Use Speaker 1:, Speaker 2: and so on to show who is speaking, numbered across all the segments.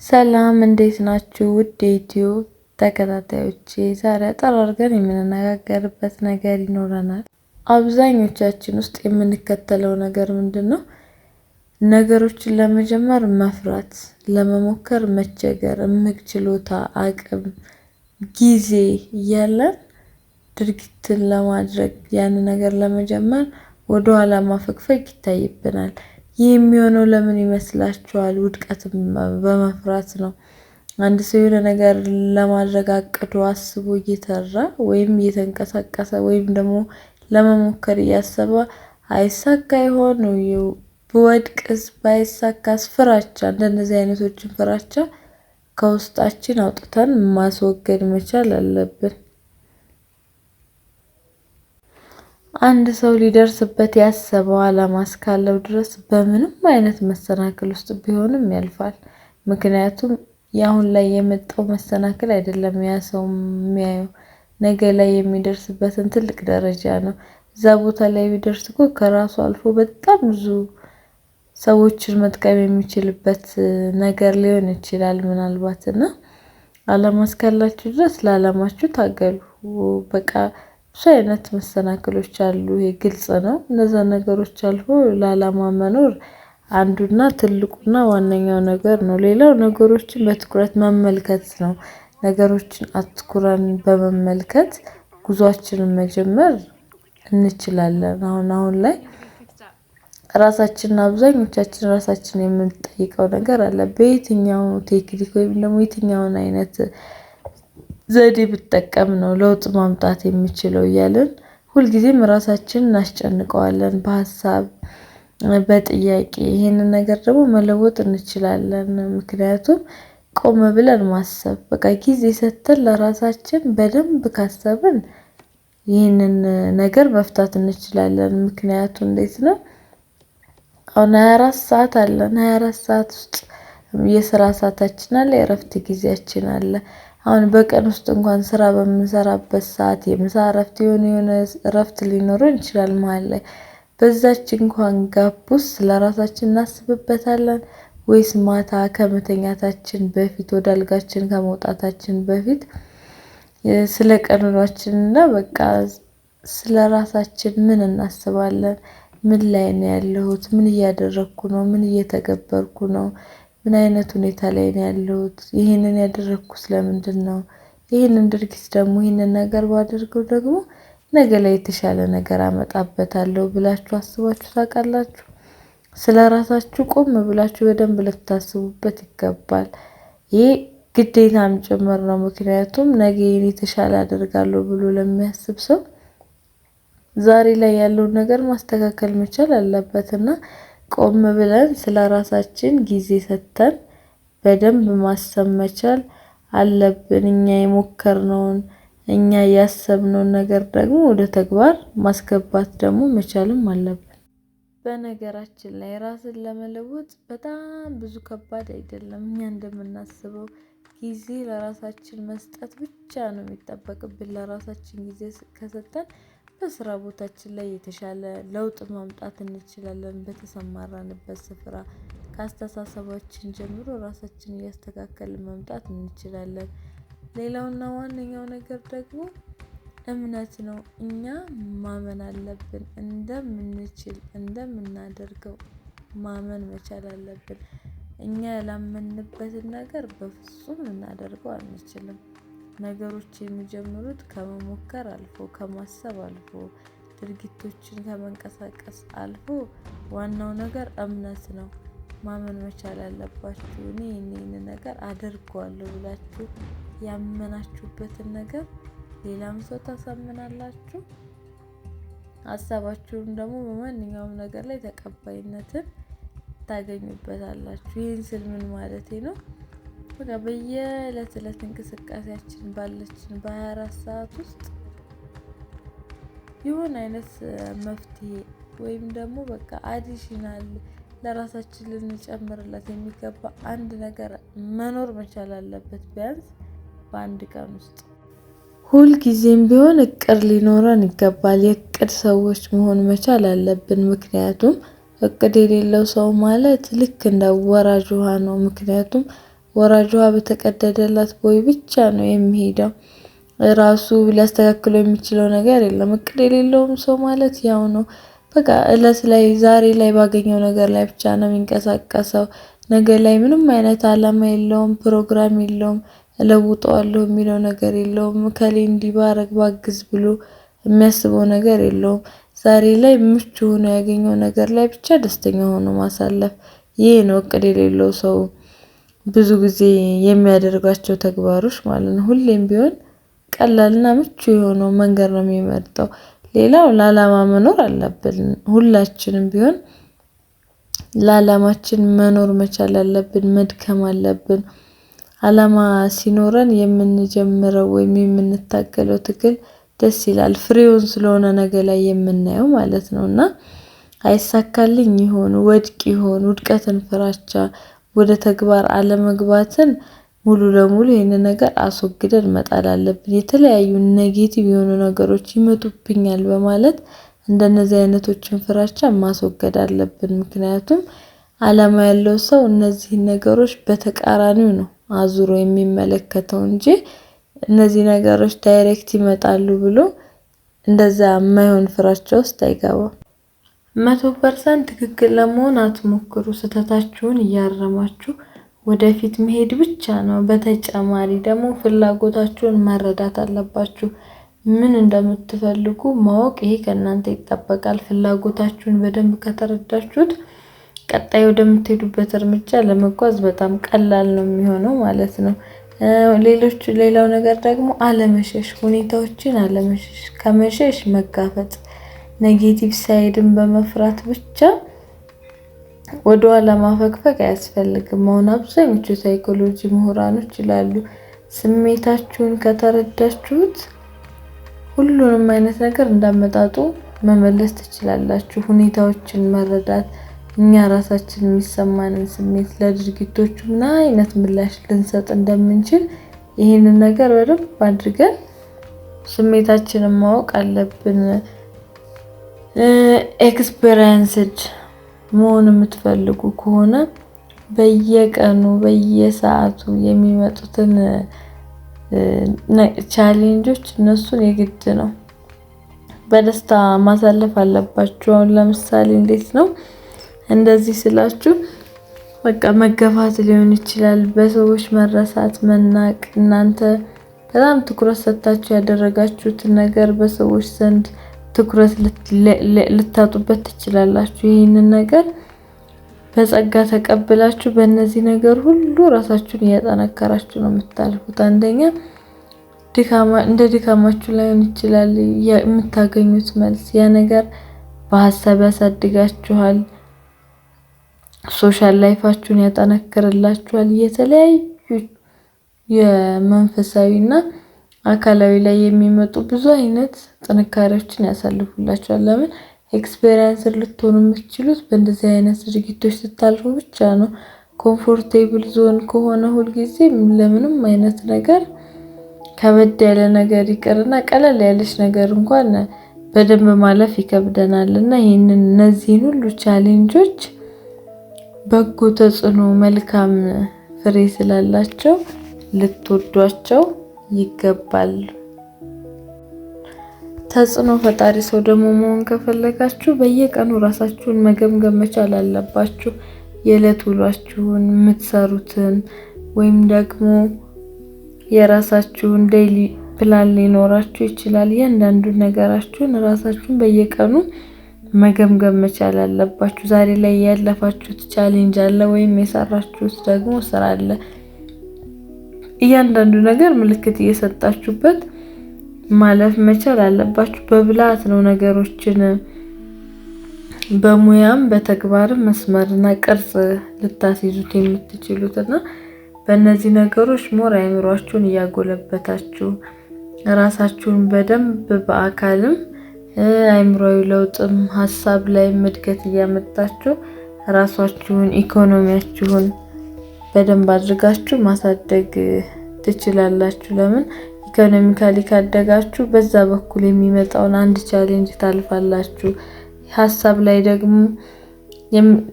Speaker 1: ሰላም እንዴት ናችሁ? ውድ የዩቲዩብ ተከታታዮቼ፣ ዛሬ አጠር አድርገን የምንነጋገርበት ነገር ይኖረናል። አብዛኞቻችን ውስጥ የምንከተለው ነገር ምንድን ነው? ነገሮችን ለመጀመር መፍራት፣ ለመሞከር መቸገር፣ እምቅ ችሎታ፣ አቅም፣ ጊዜ እያለን ድርጊትን ለማድረግ ያን ነገር ለመጀመር ወደኋላ ማፈግፈግ ይታይብናል። ይህ የሚሆነው ለምን ይመስላችኋል? ውድቀትን በመፍራት ነው። አንድ ሰው የሆነ ነገር ለማድረግ አቅዶ አስቦ እየሰራ ወይም እየተንቀሳቀሰ ወይም ደግሞ ለመሞከር እያሰበ አይሳካ ይሆን፣ ብወድቅስ፣ ባይሳካስ፣ ፍራቻ፣ እንደነዚህ አይነቶችን ፍራቻ ከውስጣችን አውጥተን ማስወገድ መቻል አለብን። አንድ ሰው ሊደርስበት ያሰበው ዓላማ እስካለው ድረስ በምንም አይነት መሰናክል ውስጥ ቢሆንም ያልፋል። ምክንያቱም የአሁን ላይ የመጣው መሰናክል አይደለም ያ ሰው የሚያየው፣ ነገ ላይ የሚደርስበትን ትልቅ ደረጃ ነው። እዛ ቦታ ላይ ቢደርስ እኮ ከራሱ አልፎ በጣም ብዙ ሰዎችን መጥቀም የሚችልበት ነገር ሊሆን ይችላል ምናልባት። እና ዓላማ እስካላችሁ ድረስ ለዓላማችሁ ታገሉ። በቃ ብዙ አይነት መሰናክሎች አሉ፣ ይሄ ግልጽ ነው። እነዛ ነገሮች አልፎ ለዓላማ መኖር አንዱና ትልቁና ዋነኛው ነገር ነው። ሌላው ነገሮችን በትኩረት መመልከት ነው። ነገሮችን አትኩረን በመመልከት ጉዟችንን መጀመር እንችላለን። አሁን አሁን ላይ ራሳችንን አብዛኞቻችን ራሳችንን የምንጠይቀው ነገር አለ። በየትኛው ቴክኒክ ወይም ደግሞ የትኛውን አይነት ዘዴ ብጠቀም ነው ለውጥ ማምጣት የምችለው እያልን ሁልጊዜም ራሳችንን እናስጨንቀዋለን በሀሳብ፣ በጥያቄ። ይሄንን ነገር ደግሞ መለወጥ እንችላለን። ምክንያቱም ቆም ብለን ማሰብ፣ በቃ ጊዜ ሰጥተን ለራሳችን በደንብ ካሰብን ይህንን ነገር መፍታት እንችላለን። ምክንያቱ እንዴት ነው? አሁን 24 ሰዓት አለን። 24 ሰዓት ውስጥ የስራ ሰዓታችን አለ፣ የእረፍት ጊዜያችን አለ። አሁን በቀን ውስጥ እንኳን ስራ በምንሰራበት ሰዓት የምሳ እረፍት፣ የሆነ የሆነ እረፍት ሊኖረን ይችላል መሃል ላይ። በዛች እንኳን gap ውስጥ ለራሳችን እናስብበታለን ወይስ ማታ ከመተኛታችን በፊት፣ ወደ አልጋችን ከመውጣታችን በፊት ስለ ቀን ውሏችንና በቃ ስለ ራሳችን ምን እናስባለን? ምን ላይ ነው ያለሁት? ምን እያደረግኩ ነው? ምን እየተገበርኩ ነው? ምን አይነት ሁኔታ ላይ ነው ያለሁት? ይህንን ያደረግኩት ለምንድን ነው? ይህንን ድርጊት ደግሞ ይህንን ነገር ባደርገው ደግሞ ነገ ላይ የተሻለ ነገር አመጣበታለሁ ብላችሁ አስባችሁ ታውቃላችሁ? ስለ ራሳችሁ ቆም ብላችሁ በደንብ ልታስቡበት ይገባል። ይህ ግዴታም ጭምር ነው። ምክንያቱም ነገ የተሻለ አደርጋለሁ ብሎ ለሚያስብ ሰው ዛሬ ላይ ያለውን ነገር ማስተካከል መቻል አለበት። እና ቆም ብለን ስለ ራሳችን ጊዜ ሰጥተን በደንብ ማሰብ መቻል አለብን። እኛ የሞከርነውን፣ እኛ ያሰብነውን ነገር ደግሞ ወደ ተግባር ማስገባት ደግሞ መቻልም አለብን። በነገራችን ላይ ራስን ለመለወጥ በጣም ብዙ ከባድ አይደለም። እኛ እንደምናስበው ጊዜ ለራሳችን መስጠት ብቻ ነው የሚጠበቅብን። ለራሳችን ጊዜ ከሰጠን በስራ ቦታችን ላይ የተሻለ ለውጥ ማምጣት እንችላለን። በተሰማራንበት ስፍራ ከአስተሳሰባችን ጀምሮ ራሳችን እያስተካከልን መምጣት እንችላለን። ሌላውና ዋነኛው ነገር ደግሞ እምነት ነው። እኛ ማመን አለብን፣ እንደምንችል እንደምናደርገው ማመን መቻል አለብን። እኛ ያላመንበትን ነገር በፍጹም ልናደርገው አንችልም። ነገሮች የሚጀምሩት ከመሞከር አልፎ፣ ከማሰብ አልፎ፣ ድርጊቶችን ከመንቀሳቀስ አልፎ ዋናው ነገር እምነት ነው። ማመን መቻል አለባችሁ። እኔ ይህንን ነገር አደርገዋለሁ ብላችሁ ያመናችሁበትን ነገር ሌላም ሰው ታሳምናላችሁ። ሀሳባችሁን ደግሞ በማንኛውም ነገር ላይ ተቀባይነትን ታገኙበታላችሁ። ይህን ስል ምን ማለቴ ነው? በቃ በየዕለት ዕለት እንቅስቃሴያችን ባለችን በ24 ሰዓት ውስጥ የሆነ አይነት መፍትሄ ወይም ደግሞ በቃ additional ለራሳችን ልንጨምርለት የሚገባ አንድ ነገር መኖር መቻል አለበት ቢያንስ በአንድ ቀን ውስጥ። ሁልጊዜም ቢሆን እቅድ ሊኖረን ይገባል። የእቅድ ሰዎች መሆን መቻል አለብን። ምክንያቱም እቅድ የሌለው ሰው ማለት ልክ እንደ ወራጅ ውሃ ነው። ምክንያቱም ወራጅ ውሃ በተቀደደላት ቦይ ብቻ ነው የሚሄደው። ራሱ ሊያስተካክለው የሚችለው ነገር የለም። እቅድ የሌለውም ሰው ማለት ያው ነው። በቃ እለት ላይ ዛሬ ላይ ባገኘው ነገር ላይ ብቻ ነው የሚንቀሳቀሰው። ነገ ላይ ምንም አይነት አላማ የለውም፣ ፕሮግራም የለውም፣ እለውጠዋለሁ የሚለው ነገር የለውም። እከሌ እንዲህ ባረግ ባግዝ ብሎ የሚያስበው ነገር የለውም። ዛሬ ላይ ምቹ ሆኖ ያገኘው ነገር ላይ ብቻ ደስተኛ ሆኖ ማሳለፍ፣ ይሄ ነው እቅድ የሌለው ሰው ብዙ ጊዜ የሚያደርጋቸው ተግባሮች ማለት ነው። ሁሌም ቢሆን ቀላልና ምቹ የሆነው መንገድ ነው የሚመርጠው። ሌላው ለአላማ መኖር አለብን። ሁላችንም ቢሆን ለአላማችን መኖር መቻል አለብን፣ መድከም አለብን። አላማ ሲኖረን የምንጀምረው ወይም የምንታገለው ትግል ደስ ይላል። ፍሬውን ስለሆነ ነገ ላይ የምናየው ማለት ነው። እና አይሳካልኝ ይሆን፣ ወድቅ ይሆን፣ ውድቀትን ፍራቻ፣ ወደ ተግባር አለመግባትን ሙሉ ለሙሉ ይህንን ነገር አስወግደን መጣል አለብን። የተለያዩ negative የሆኑ ነገሮች ይመጡብኛል በማለት እንደነዚህ አይነቶችን ፍራቻ ማስወገድ አለብን። ምክንያቱም አላማ ያለው ሰው እነዚህን ነገሮች በተቃራኒው ነው አዙሮ የሚመለከተው እንጂ እነዚህ ነገሮች direct ይመጣሉ ብሎ እንደዛ የማይሆን ፍራቻ ውስጥ አይገባም። 100% ትክክል ለመሆን አትሞክሩ። ስህተታችሁን እያረማችሁ ወደፊት መሄድ ብቻ ነው። በተጨማሪ ደግሞ ፍላጎታችሁን መረዳት አለባችሁ። ምን እንደምትፈልጉ ማወቅ ይሄ ከእናንተ ይጠበቃል። ፍላጎታችሁን በደንብ ከተረዳችሁት ቀጣይ ወደምትሄዱበት እርምጃ ለመጓዝ በጣም ቀላል ነው የሚሆነው ማለት ነው። ሌላው ነገር ደግሞ አለመሸሽ፣ ሁኔታዎችን አለመሸሽ፣ ከመሸሽ መጋፈጥ፣ negative side ን በመፍራት ብቻ ወደኋላ ማፈግፈግ አያስፈልግም። አሁን አብዛኞቹ ሳይኮሎጂ ምሁራኖች ይላሉ ስሜታችሁን ከተረዳችሁት ሁሉንም አይነት ነገር እንዳመጣጡ መመለስ ትችላላችሁ። ሁኔታዎችን መረዳት፣ እኛ ራሳችን የሚሰማንን ስሜት፣ ለድርጊቶቹ ምን አይነት ምላሽ ልንሰጥ እንደምንችል ይህንን ነገር በደንብ አድርገን ስሜታችንን ማወቅ አለብን። Experienced መሆን የምትፈልጉ ከሆነ በየቀኑ በየሰዓቱ የሚመጡትን challenge ኦች እነሱን የግድ ነው በደስታ ማሳለፍ አለባችሁ። አሁን ለምሳሌ እንዴት ነው እንደዚህ ስላችሁ፣ በቃ መገፋት ሊሆን ይችላል፣ በሰዎች መረሳት፣ መናቅ፣ እናንተ በጣም ትኩረት ሰጥታችሁ ያደረጋችሁትን ነገር በሰዎች ዘንድ ትኩረት ልታጡበት ትችላላችሁ። ይህንን ነገር በጸጋ ተቀብላችሁ በእነዚህ ነገር ሁሉ ራሳችሁን እያጠነከራችሁ ነው የምታልፉት። አንደኛ እንደ ድካማችሁ ላይሆን ይችላል የምታገኙት መልስ፣ ያ ነገር በሀሳብ ያሳድጋችኋል፣ social life ኣችሁን ያጠነክርላችኋል። የተለያዩ የመንፈሳዊና አካላዊ ላይ የሚመጡ ብዙ አይነት ጥንካሬዎችን ያሳልፉላችኋል። ለምን experience ልትሆኑ የምትችሉት በእንደዚህ አይነት ድርጊቶች ስታልፉ ብቻ ነው። Comfortable zone ከሆነ ሁልጊዜ ለምንም አይነት ነገር ከበድ ያለ ነገር ይቅርና ቀለል ያለች ነገር እንኳን በደንብ ማለፍ ይከብደናል። እና ይህንን እነዚህን ሁሉ challenge ኦች በጎ ተጽዕኖ፣ መልካም ፍሬ ስላላቸው ልትወዷቸው ይገባል። ተጽዕኖ ፈጣሪ ሰው ደግሞ መሆን ከፈለጋችሁ በየቀኑ ራሳችሁን መገምገም መቻል አለባችሁ። የዕለት ውሏችሁን፣ የምትሰሩትን ወይም ደግሞ የራሳችሁን daily plan ሊኖራችሁ ይችላል። እያንዳንዱ ነገራችሁን ራሳችሁን በየቀኑ መገምገም መቻል አለባችሁ። ዛሬ ላይ ያለፋችሁት challenge አለ ወይም የሰራችሁት ደግሞ ስራ አለ። እያንዳንዱ ነገር ምልክት እየሰጣችሁበት ማለፍ መቻል አለባችሁ። በብልሃት ነው ነገሮችን በሙያም በተግባርም መስመርና ቅርጽ ልታስይዙት የምትችሉት እና በእነዚህ ነገሮች more አይምሯችሁን እያጎለበታችሁ ራሳችሁን በደንብ በአካልም አይምሯዊ ለውጥም ሀሳብ ላይም እድገት እያመጣችሁ ራሳችሁን ኢኮኖሚያችሁን በደንብ አድርጋችሁ ማሳደግ ትችላላችሁ። ለምን economically ካደጋችሁ በዛ በኩል የሚመጣውን አንድ challenge ታልፋላችሁ። ሀሳብ ላይ ደግሞ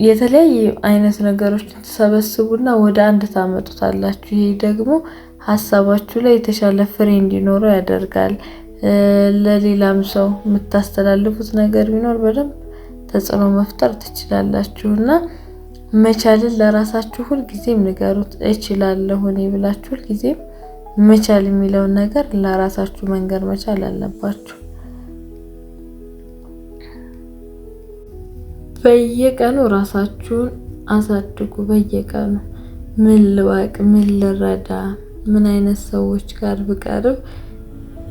Speaker 1: የተለያየ አይነት ነገሮችን ትሰበስቡና ወደ አንድ ታመጡታላችሁ። ይሄ ደግሞ ሀሳባችሁ ላይ የተሻለ ፍሬ እንዲኖረው ያደርጋል። ለሌላም ሰው የምታስተላልፉት ነገር ቢኖር በደንብ ተጽዕኖ መፍጠር ትችላላችሁ። እና መቻልን ለራሳችሁ ሁልጊዜም ንገሩት። እችላለሁ እኔ ብላችሁ ሁልጊዜም መቻል የሚለውን ነገር ለራሳችሁ መንገር መቻል አለባችሁ። በየቀኑ ራሳችሁን አሳድጉ። በየቀኑ ምን ልወቅ፣ ምን ልረዳ፣ ምን አይነት ሰዎች ጋር ብቀርብ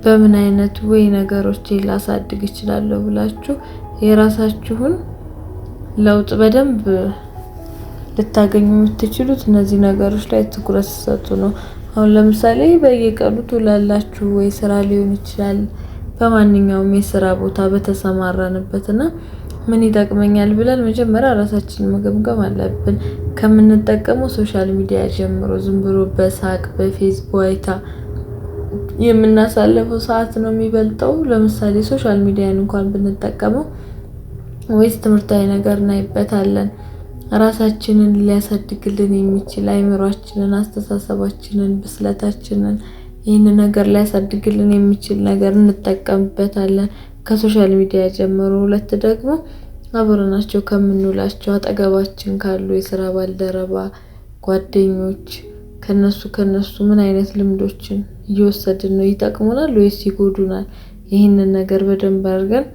Speaker 1: በምን አይነት ወይ ነገሮች ላሳድግ እችላለሁ ብላችሁ የራሳችሁን ለውጥ በደንብ ልታገኙ የምትችሉት እነዚህ ነገሮች ላይ ትኩረት ስትሰጡ ነው። አሁን ለምሳሌ በየቀኑ ትውላላችሁ ወይ ስራ ሊሆን ይችላል፣ በማንኛውም የስራ ቦታ በተሰማራንበት እና ምን ይጠቅመኛል ብለን መጀመሪያ ራሳችንን መገምገም አለብን። ከምንጠቀመው social media ጀምሮ ዝም ብሎ በሳቅ በፌዝ በዋይታ የምናሳልፈው ሰዓት ነው የሚበልጠው። ለምሳሌ social media ን እንኳን ብንጠቀመው ወይስ ትምህርታዊ ነገር እናይበታለን? ራሳችንን ሊያሳድግልን የሚችል አይምሯችንን፣ አስተሳሰባችንን፣ ብስለታችንን ይህንን ነገር ሊያሳድግልን የሚችል ነገር እንጠቀምበታለን። ከ social media ጀምሮ። ሁለት ደግሞ አብረናቸው ከምንውላቸው አጠገባችን ካሉ የስራ ባልደረባ ጓደኞች ከነሱ ምን አይነት ልምዶችን እየወሰድን ነው? ይጠቅሙናል ወይስ ይጎዱናል? ይህንን ነገር በደንብ አድርገን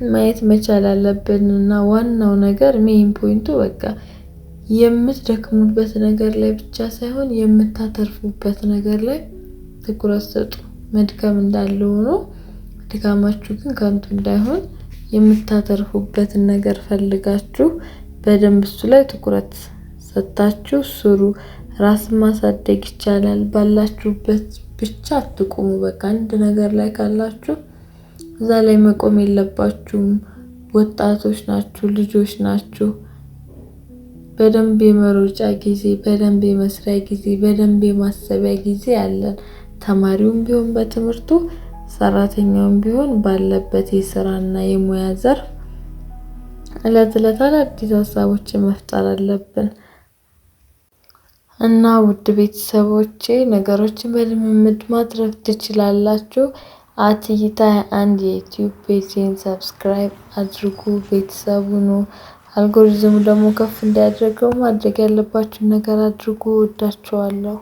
Speaker 1: ማየት መቻል አለብን። እና ዋናው ነገር main point ኡ በቃ የምትደክሙበት ነገር ላይ ብቻ ሳይሆን የምታተርፉበት ነገር ላይ ትኩረት ስጡ። መድከም እንዳለ ሆኖ ድካማችሁ ግን ከንቱ እንዳይሆን የምታተርፉበትን ነገር ፈልጋችሁ በደንብ እሱ ላይ ትኩረት ሰጥታችሁ ስሩ። ራስን ማሳደግ ይቻላል። ባላችሁበት ብቻ አትቁሙ። በቃ አንድ ነገር ላይ ካላችሁ እዛ ላይ መቆም የለባችሁም። ወጣቶች ናችሁ፣ ልጆች ናችሁ። በደንብ የመሮጫ ጊዜ፣ በደንብ የመስሪያ ጊዜ፣ በደንብ የማሰቢያ ጊዜ አለን። ተማሪውም ቢሆን በትምህርቱ፣ ሰራተኛውም ቢሆን ባለበት የስራና የሙያ ዘርፍ እለት እለት አዳዲስ ሀሳቦችን መፍጠር አለብን። እና ውድ ቤተሰቦቼ ነገሮችን በልምምድ ማትረፍ ትችላላችሁ። አትይታ አንድ የዩቲዩብ ቤቴን subscribe አድርጉ፣ ቤተሰብ ሁኑ። አልጎሪዝሙ ደግሞ ከፍ እንዲያደርገው ማድረግ ያለባችሁን ነገር አድርጉ። ወዳችኋለሁ።